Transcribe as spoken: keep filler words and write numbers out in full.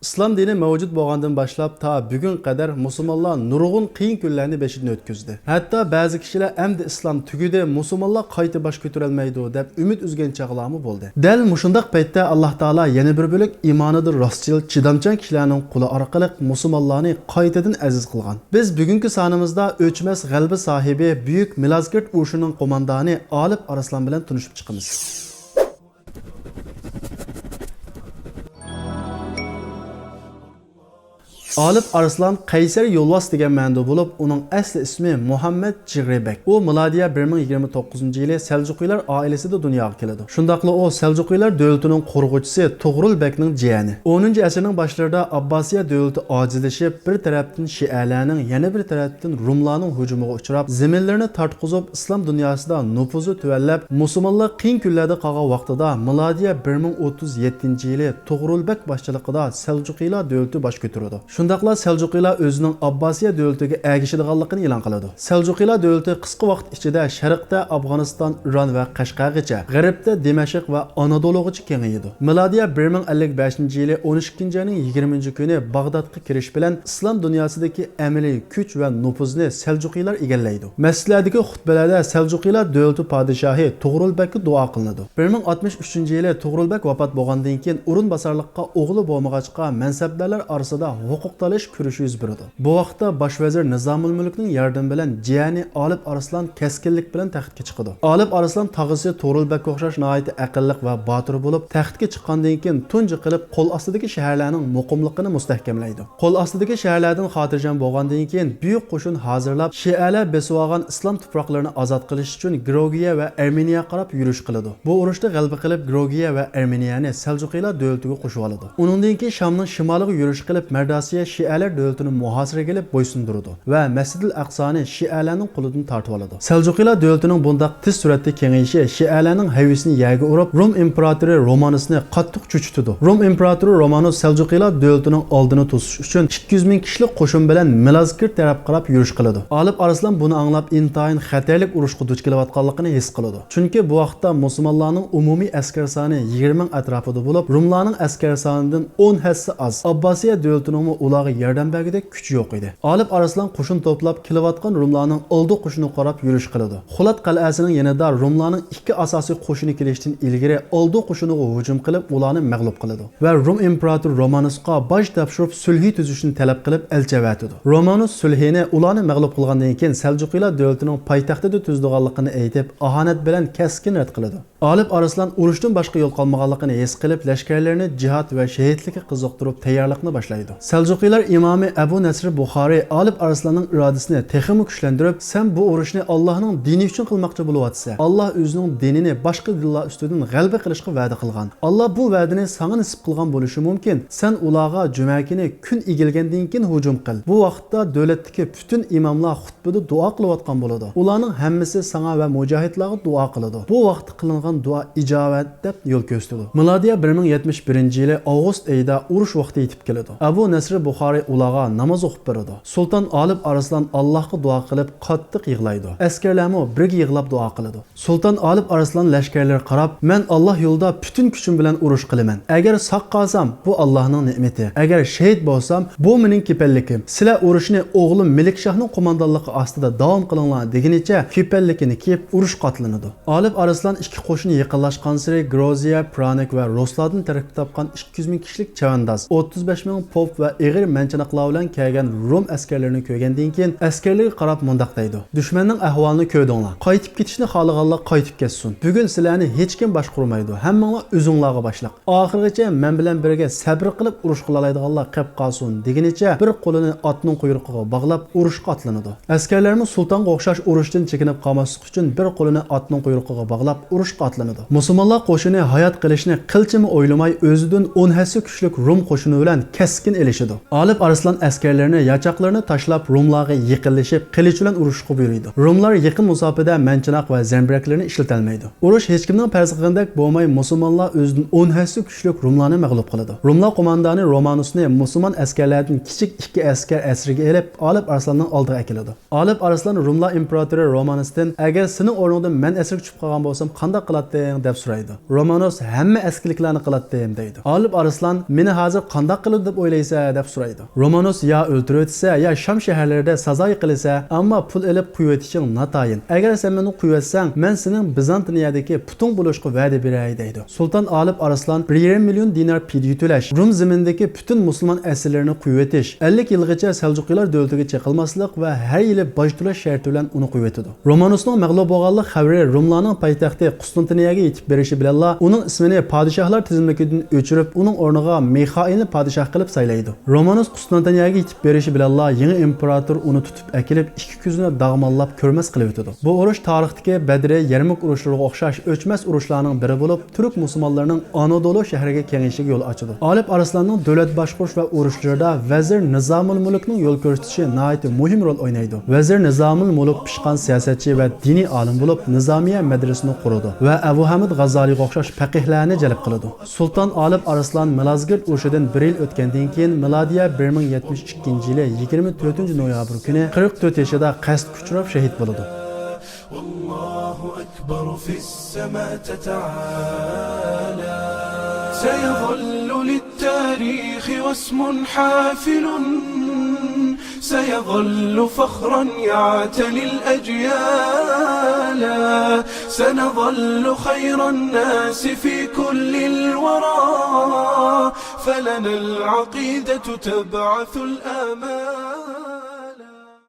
ئىسلام دىنى مەۋجۇت بولغاندىن باشلاپ تا بۈگۈنگە قەدەر مۇسۇلمانلار نۇرغۇن قىيىن كۈنلەرنى بېشىدىن ئۆتكۈزدى. ھەتتا بەزى كىشىلەر ئەمدى ئىسلام تۈگىدى، مۇسۇلمانلار قايتا باش كۆتۈرەلمەيدۇ دەپ ئۈمىد ئۈزگەن چاغلارمۇ بولدى. دەل مۇشۇنداق پەيتتە ئاللاھ تائالا يەنە بىر بۆلەك ئىمانىدا راستچىل، چىدامچان كىشىلەرنىڭ قولى ئارقىلىق مۇسۇلمانلارنى قايتىدىن ئەزىز قىلغان. بىز بۈگۈنكى سانىمىزدا ئۆچمەس غەلىبە ساھىبى، بۈيۈك مىلازگىرت ئۇرۇشىنىڭ قوماندانى ئالىپ ئارسلان بىلەن تونۇشۇپ چىقىمىز. ئالىپ ئارسلان قەيسەر يولۋاس دېگەن مەنىدە بولۇپ، ئۇنىڭ ئەسلى ئىسمى مۇھەممەد جىغرىبەك. ئۇ مىلادىيە بىر مىڭ يىگىرمە توققۇزىنچى يىلى سەلجۇقىلار ئائىلىسىدە دۇنياغا كېلىدۇ. شۇنداقلا ئۇ سەلجۇقىلار دۆلىتىنىڭ قۇرغۇچىسى تۇغرۇل بەكنىڭ جىيەنى. ئونىنچى ئەسىرنىڭ باشلىرىدا ئابباسىيە دۆلىتى ئاجىزلىشىپ، بىر تەرەپتىن شىئەلەرنىڭ، يەنە بىر تەرەپتىن روملارنىڭ ھۇجۇمىغا ئۇچراپ، زېمىنلىرىنى تارتقۇزۇپ، ئىسلام دۇنياسىدا نوپۇزى تۆۋەنلەپ، مۇسۇلمانلار قىيىن كۈنلەردە قالغان ۋاقتىدا، مىلادىيە بىر مىڭ ئوتتۇز يەتتىنچى يىلى تۇغرۇلبەك باشچىلىقىدا سەلجۇقىلار دۆلىتى باش كۆتۈرىدۇ. شۇنداقلا سەلجۇقىلار ئۆزىنىڭ ئابباسىيە دۆلىتىگە ئەگىشىدىغانلىقىنى ئېلان قىلىدۇ. سەلجۇقىلار دۆلىتى قىسقا ۋاقىت ئىچىدە شەرقتە ئافغانىستان، ئىران ۋە قەشقەرگىچە، غەربتە دىمەشق ۋە ئانادولۇغىچە كېڭىيىدۇ. مىلادىيە بىر مىڭ ئەللىك بەشىنچى يىلى ئون ئىككىنچى ئاينىڭ يىگىرمىنچى كۈنى باغدادقا كىرىش بىلەن ئىسلام دۇنياسىدىكى ئەمەلىي كۈچ ۋە نوپۇزنى سەلجۇقىلار ئىگىلەيدۇ. مەسچىتلەردىكى خۇتبىلەردە سەلجۇقىلار دۆلىتى پادىشاھى تۇغرۇلبەككە دۇئا قىلىنىدۇ. بىر مىڭ ئاتمىش ئۈچىنچى يىلى تۇغرۇلبەك ۋاپات بولغاندىن كېيىن، ئورۇنباسارلىققا ئوغلى بولمىغاچقا، مەنسەپدارلار ئارىسىدا ھوقۇق تالىشىش كۈرىشى يۈز بېرىدۇ. بۇ ۋاقىتتا باش ۋەزىر نىزامۇلمۈلكنىڭ ياردىمى بىلەن جىيەنى ئالىپ ئارسلان كەسكىنلىك بىلەن تەختكە چىقىدۇ. ئالىپ ئارسلان تاغىسى تۇغرۇلبەككە ئوخشاش ناھايىتى ئەقىللىق ۋە باتۇر بولۇپ، تەختكە چىققاندىن كېيىن تۇنجى قىلىپ قول ئاستىدىكى شەھەرلەرنىڭ مۇقىملىقىنى مۇستەھكەملەيدۇ. قول ئاستىدىكى شەھەرلەردىن خاتىرجەم بولغاندىن كېيىن، بۈيۈك قوشۇن ھازىرلاپ، شىئەلەر بېسىۋالغان ئىسلام تۇپراقلىرىنى ئازاد قىلىش ئۈچۈن گروگىيە ۋە ئەرمېنىيەگە قاراپ يۈرۈش قىلىدۇ. بۇ ئۇرۇشتا غەلىبە قىلىپ، گروگىيە ۋە ئەرمېنىيەنى سەلجۇقىلار دۆلىتىگە قوشۇۋالىدۇ. ئۇنىڭدىن كېيىن شامنىڭ شىمالىغا يۈرۈش قىلىپ، مەرداسىيە شىئەلەر دۆلىتىنى مۇھاسىرىگە ئېلىپ بويسۇندۇرىدۇ ۋە مەسجىدىل ئەقسانى شىئەلەرنىڭ قولىدىن تارتىۋالىدۇ. سەلجۇقىلار دۆلىتىنىڭ بۇنداق تېز سۈرئەتتە كېڭىيىشى شىئەلەرنىڭ ھەۋىسىنى يەرگە ئۇرۇپ، رۇم ئىمپېراتورى رومانۇسنى قاتتىق چۆچۈتىدۇ. رۇم ئىمپېراتورى رومانۇس سەلجۇقىلار دۆلىتىنىڭ ئالدىنى توسۇش ئۈچۈن ئىككى يۈز مىڭ كىشىلىك قوشۇن بىلەن مىلازگىرت تەرەپكە قاراپ يۈرۈش قىلىدۇ. ئالىپ ئارسلان بۇنى ئاڭلاپ، ئىنتايىن خەتەرلىك ئۇرۇشقا دۇچ كېلىۋاتقانلىقىنى ھېس قىلىدۇ. چۈنكى بۇ ۋاقىتتا مۇسۇلمانلارنىڭ ئومۇمىي ئەسكەر سانى يىگىرمە مىڭ ئەتراپىدا بولۇپ، رۇملارنىڭ ئەسكەر سانىدىن ئون ھەسسە ئاز. ئابباسىيە دۆلىتىنىڭمۇ ئۇلارغا ياردەم بەرگۈدەك كۈچى يوق ئىدى. ئالىپ ئارسلان قوشۇن توپلاپ، كېلىۋاتقان رۇملارنىڭ ئالدى قوشۇنىغا قاراپ يۈرۈش قىلىدۇ. خۇلات قەلئەسىنىڭ يېنىدا رۇملارنىڭ ئىككى ئاساسىي قوشۇنى كېلىشتىن ئىلگىرى ئالدى قوشۇنىغا ھۇجۇم قىلىپ، ئۇلارنى مەغلۇپ قىلىدۇ ۋە رۇم ئىمپېراتورى رومانۇسقا باج تاپشۇرۇپ، سۈلھى تۈزۈشنى تەلەپ قىلىپ، ئەلچى ئەۋەتىدۇ. رومانۇس سۈلھىنى ئۇلارنى مەغلۇپ قىلغاندىن كېيىن سەلجۇقىلار دۆلىتىنىڭ پايتەختىدە تۈزىدىغانلىقىنى ئېيتىپ، ئاھانەت بىلەن كەسكىن رەت قىلىدۇ. ئالىپ ئارسلان ئۇرۇشتىن باشقا يول قالمىغانلىقىنى ھېس قىلىپ، لەشكەرلىرىنى جىھاد ۋە شېھىتلىككە قىزىقتۇرۇپ تەييارلىقنى باشلايدۇ. سەلجۇقىلار ئىمامى ئەبۇ نەسر بۇخارىي ئالىپ ئارسلاننىڭ ئىرادىسىنى تېخىمۇ كۈچلەندۈرۈپ، سەن بۇ ئۇرۇشنى ئاللاھنىڭ دىنى ئۈچۈن قىلماقچى بولۇۋاتىسەن. ئاللاھ ئۆزىنىڭ دىنىنى باشقا دىنلار ئۈستىدىن غەلىبە قىلىشقا ۋەدە قىلغان. ئاللاھ بۇ ۋەدىنى ساڭا نېسىپ قىلغان بولۇشى مۇمكىن. سەن ئۇلارغا جۈمە كۈنى كۈن ئېگىلگەندىن كېيىن ھۇجۇم قىل. بۇ ۋاقىتتا دۆلەتتىكى پۈتۈن ئىماملار خۇتبىدە دۇئا قىلىۋاتقان بولىدۇ. ئۇلارنىڭ ھەممىسى ساڭا ۋە مۇجاھىدلارغا دۇئا قىلىدۇ. بۇ ۋاقىتتا قىلىنغان دۇئا ئىجابەت دەپ يول كۆرسىتىدۇ. مىلادىيە بىر مىڭ يەتمىش بىرىنچى يىلى ئاۋغۇست ئېيىدا ئۇرۇش ۋاقتى يېتىپ كېلىدۇ. ئەبۇ نەسر بۇخارىي ئۇلارغا ناماز ئوقۇپ بېرىدۇ. سۇلتان ئالىپ ئارسلان ئاللاھقا دۇئا قىلىپ قاتتىق يىغلايدۇ. ئەسكەرلەرمۇ بىرگە يىغلاپ دۇئا قىلىدۇ. سۇلتان ئالىپ ئارسلان لەشكەرلىرىگە قاراپ، مەن ئاللاھ يولىدا پۈتۈن كۈچۈم بىلەن ئۇرۇش قىلىمەن. ئەگەر ساق قالسام، بۇ ئاللاھنىڭ نېمىتى. ئەگەر شېھىت بولسام، بۇ مېنىڭ كېپەنلىكىم. سىلەر ئۇرۇشنى ئوغلۇم مەلىك شاھنىڭ قوماندانلىقى ئاستىدا داۋام قىلىڭلار دېگىنىچە كېپەنلىكىنى كىيىپ ئۇرۇشقا ئاتلىنىدۇ. ئالىپ ئارسلان ئىككى قوشۇن يېقىنلاشقانسېرى گروزىيە، پرانك ۋە رۇسلاردىن تەركىب تاپقان ئىككى يۈز مىڭ كىشىلىك چەۋەنداز، ئوتتۇز بەش مىڭ پوپ ۋە ئېغىر مەنچىنىقلار بىلەن كەلگەن روم ئەسكەرلىرىنى كۆرگەندىن كېيىن ئەسكەرلىرىگە قاراپ مۇنداق دەيدۇ: دۈشمەننىڭ ئەھۋالىنى كۆردۈڭلار. قايتىپ كېتىشنى خالىغانلار قايتىپ كەتسۇن. بۈگۈن سىلەرنى ھېچكىم باشقۇرمايدۇ. ھەممىڭلار ئۆزۈڭلارغا باشلىق. ئاخىرغىچە مەن بىلەن بىرگە سەبرى قىلىپ ئۇرۇش قىلالايدىغانلار قېپ قالسۇن دېگىنىچە بىر قولىنى ئاتنىڭ قۇيرۇقىغا باغلاپ ئۇرۇشقا ئاتلىنىدۇ. ئەسكەرلەرمۇ سۇلتانغا ئوخشاش ئۇرۇشتىن چېكىنىپ قالماسلىق ئۈچۈن بىر قولىنى ئاتنىڭ قۇيرۇقىغا باغلاپ ئۇرۇشقا ئاتلىنىدۇ. مۇسۇلمانلار قوشۇنى ھايات قېلىشنى قىلچىمۇ ئويلىماي ئۆزىدىن ئون ھەسسە كۈچلۈك روم قوشۇنى بىلەن كەسكىن ئېلىشىدۇ. ئالىپ ئارسلان ئەسكەرلىرىنى، ياچاقلىرىنى تاشلاپ، روملارغا يېقىنلىشىپ، قىلىچ بىلەن ئۇرۇشۇشقا بۇيرۇيدۇ. روملار يېقىن مۇساپىدە مەنچىنىق ۋە زەمبىرەكلىرىنى ئىشلىتەلمەيدۇ. ئۇرۇش ھېچكىمنىڭ پەرەز قىلغىنىدەك بولماي، مۇسۇلمانلار ئۆزىدىن ئون ھەسسە كۈچلۈك روملارنى مەغلۇپ قىلىدۇ. روملار قوماندانى رومانۇسنى مۇسۇلمان ئەسكەرلەردىن كىچىك ئىككى ئەسكەر ئەسىرگە ئېلىپ، ئالىپ ئارسلاننىڭ ئالدىغا ئەكېلىدۇ. ئالىپ ئارسلان روملار ئىمپېراتورى رومانۇستىن، «ئەگەر سېنىڭ ئورنۇڭدا مەن ئەسىرگە چۈشۈپ قالغان بولسام، قانداق قىلاتتىڭ؟» دەپ سورايدۇ. رومانۇس، «ھەممە ئەسكىلىكلەرنى قىلاتتىم» دەيدۇ. ئالىپ ئارسلان، «مېنى ھازىر قانداق قىلىدۇ دەپ ئويلايسەن؟» دەپ سورايدۇ. رومانۇس، «يا ئۆلتۈرۈۋېتىسەن، يا شام شەھەرلىرىدە سازا قىلىسەن، ئەمما پۇل ئېلىپ قويۇۋېتىشىڭ ناتايىن. ئەگەر سەن مېنى قويۇۋەتسەڭ، مەن سېنىڭ بىزانتىنىيەدىكى پۇتۇڭ بولۇشقا ۋەدە بېرەي» دەيدۇ. سۇلتان ئالىپ ئارسلان بىر يېرىم مىليون دىنار پىدىيە تۆلەش، رۇم زېمىنىدىكى پۈتۈن مۇسۇلمان ئەسىرلىرىنى قويۇۋېتىش، ئەللىك يىلغىچە سەلجۇقىيلار دۆلىتىگە چېقىلماسلىق ۋە ھەر يىلى باج تۆلەش شەرتى بىلەن ئۇنى قويۇۋېتىدۇ. رومانۇسنىڭ مەغلۇپ بولغانلىق خەۋىرى رۇملارنىڭ پايتەختى قۇستانتىنىيەگە يېتىپ بېرىشى بىلەنلا، ئۇنىڭ ئىسمىنى پادىشاھلار تىزىملىكىدىن ئۆچۈرۈپ، ئۇنىڭ ئورنىغا مىخائىلنى پادىشاھ قىلىپ سايلايدۇ. رومانۇس قۇستانتىنىيەگە يېتىپ بېرىشى بىلەنلا، يېڭى ئىمپېراتور ئۇنى تۇتۇپ ئەكېلىپ، ئىككى كۆزىنى داغماللاپ كۆرمەس قىلىۋېتىدۇ. بۇ ئۇرۇش تارىختىكى بەدرى، يەرمۇك ئۇرۇشلىرىغا ئوخشاش ئۆچمەس ئۇرۇشلارنىڭ بىرى بولۇپ، تۈرك مۇسۇلمانلىرىنىڭ ئانادولۇ شەھىرىگە كېڭىيىشىگە يول ئاچىدۇ. ئالىپ ئارسلاننىڭ دۆلەت باشقۇرۇش ۋە ئۇرۇشلىرىدا ۋەزىر نىزامۇل مۇلۇكنىڭ يول كۆرسىتىشى ناھايىتى مۇھىم رول ئوينايدۇ. ۋەزىر نىزامۇل مۇلۇك پىشقان سىياسەتچى ۋە دىنىي ئالىم بولۇپ، نىزامىيە مەدرىسىنى قۇرىدۇ ۋە ئەبۇ ھامىد غازالىغا ئوخشاش پەقىھلەرنى جەلپ قىلىدۇ. سۇلتان ئالىپ ئارسلان مالازگىرت ئۇرۇشىدىن بىر يىل ئۆتكەندىن كېيىن، مىلادىيە بىر مىڭ يەتمىش ئىككىنچى يىلى يىگىرمە تۆتىنچى نويابىر كۈنى قىرىق تۆت يېشىدا قەستكە ئۇچراپ شېھىت بولىدۇ. والله أكبر في السماء تتعالى. سيظل للتاريخ واسم حافل، سيظل فخرا يعتلي الأجيال. سنظل خير الناس في كل الورى، فلنا العقيدة تبعث الآمال.